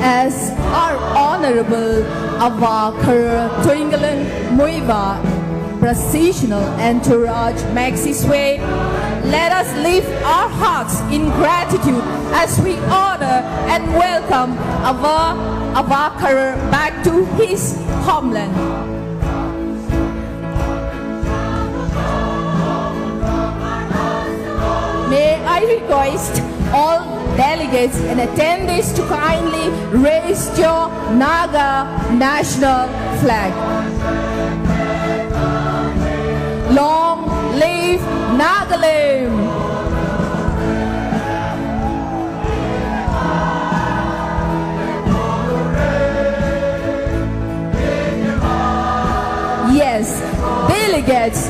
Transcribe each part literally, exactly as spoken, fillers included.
As our Honorable Ava Kharar Tuingalan Muivah processional entourage makes its way, let us lift our hearts in gratitude as we honor and welcome Ava, Ava Kharar back to his homeland. May I request all delegates and attendees to kindly raise your Naga national flag. Long live Nagalim! Yes, delegates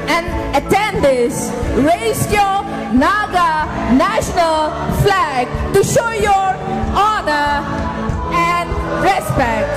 and attendees, raise your Naga national flag to show your honor and respect.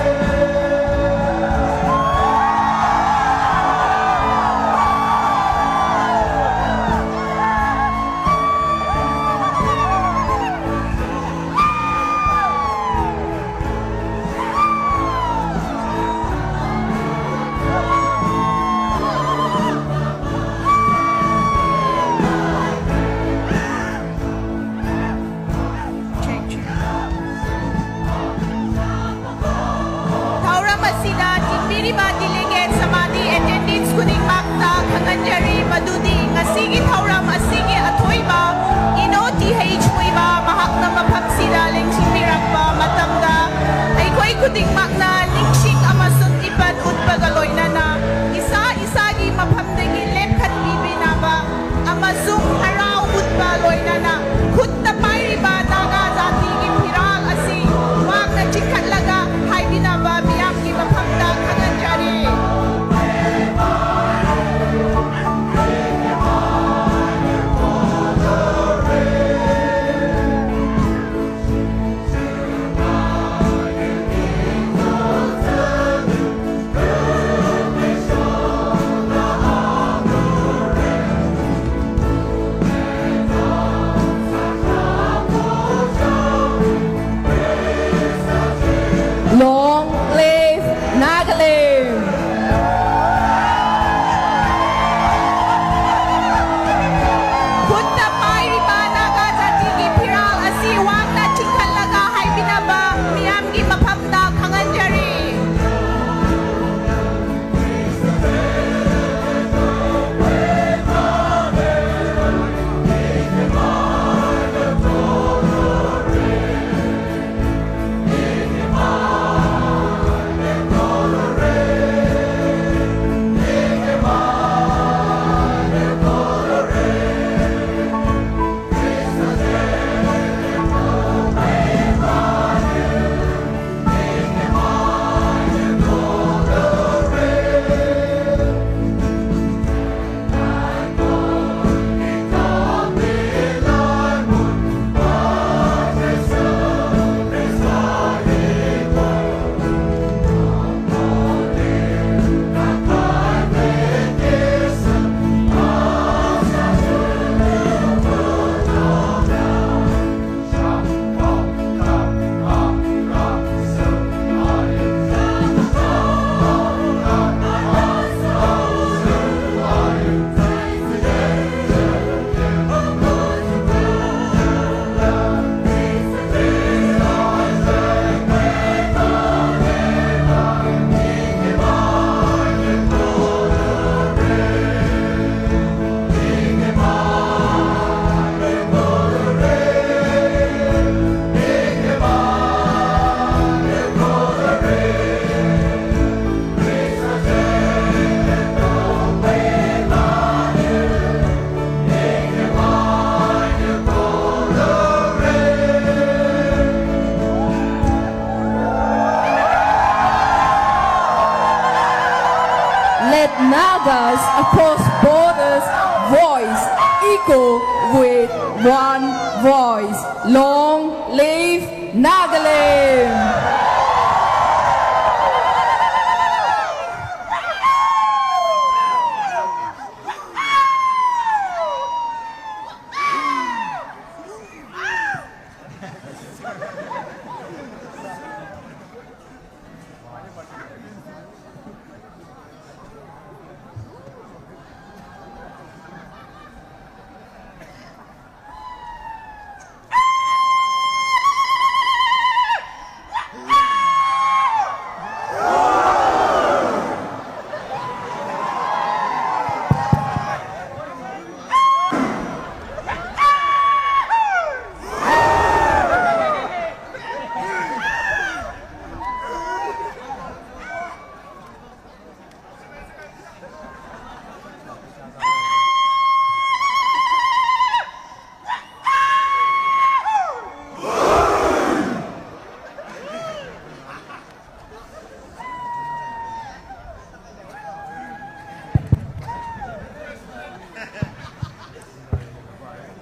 ꯊꯧꯔꯝ ꯑꯁꯤꯗ ꯇꯤꯟꯕꯤꯔꯤꯕ delegates ꯑꯃꯗꯤ attendees ꯈꯨꯗꯤꯡꯃꯛꯇ ꯈꯪꯍꯟꯖꯔꯤ ꯃꯗꯨꯗꯤ ꯉꯁꯤꯒꯤ ꯊꯧꯔꯝ ꯑꯁꯤꯒꯤ ꯑꯊꯣꯏꯕ ꯏꯅꯣ ꯇꯤ ꯍꯩꯆ ꯃꯨꯏꯕꯥ ꯃꯍꯥꯛꯅ ꯃꯐꯝꯁꯤꯗ ꯂꯦꯡꯁꯤꯟꯕꯤꯔꯛꯄ ꯃꯇꯝꯗ ꯑꯩꯈꯣꯏ ꯈꯨꯗꯤꯡꯃꯛꯅ ꯅꯤꯡꯁꯤꯡ ꯑꯃꯁꯨꯡ ꯏꯄꯠ ꯎꯠꯄꯒ ꯂꯣꯏꯅꯅ ꯏꯁꯥ ꯏꯁꯥꯒꯤ ꯃꯐꯝꯗꯒꯤ ꯂꯦꯞꯈꯠꯄꯤꯕꯤꯅꯕ ꯑꯃꯁꯨꯡ ꯍꯔꯥꯎ ꯎꯠꯄ ꯂꯣꯏꯅꯅ ꯈꯨꯠꯇ ꯄꯥꯏꯔꯤꯕ ꯅꯥꯒꯥ ꯖꯥꯇꯤꯒꯤ ꯐꯤꯔꯥꯜ ꯑꯁꯤ ꯋꯥꯡꯅ ꯆꯤꯡꯈꯠꯂꯒ ꯍꯥꯏꯕꯤꯅꯕ ꯃꯤꯌꯥꯝꯒꯤ ꯃꯐꯝꯗ ꯈꯪꯍꯟꯖꯔꯤ꯫ Us across borders, voice equal with one voice. Long live Nagalim!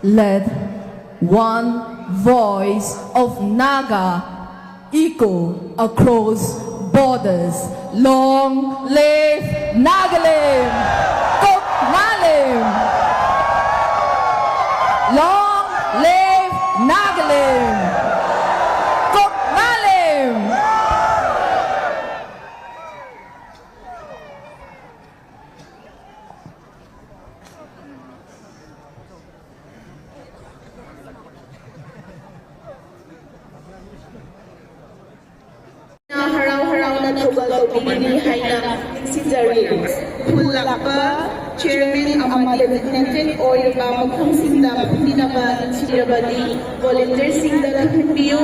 Let one voice of Naga echo across borders. Long live Nagalim! Kok Nalim! Long live Nagalim! Kok Nalim! ꯍꯔꯥꯎ ꯍꯔꯥꯎꯅ ꯊꯧꯒꯜ ꯇꯧꯕꯤꯒꯅꯤ ꯍꯥꯏꯅ ꯅꯤꯡꯁꯤꯡꯖꯔꯤ꯫ ꯈꯨꯜꯂꯥꯛꯄ chairman ꯑꯃꯗꯤ designated ꯑꯣꯏꯔꯕ ꯃꯐꯝꯁꯤꯡꯗ ꯐꯝꯕꯤꯅꯕ ꯅꯤꯡꯁꯤꯡꯖꯔꯕꯗꯤ volunteerꯁꯤꯡꯗ ꯈꯪꯍꯟꯕꯤꯌꯨ꯫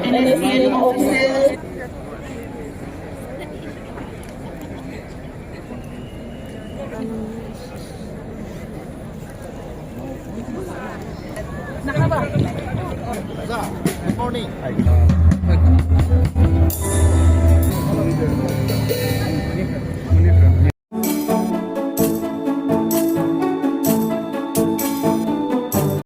N S C N officer. Good morning.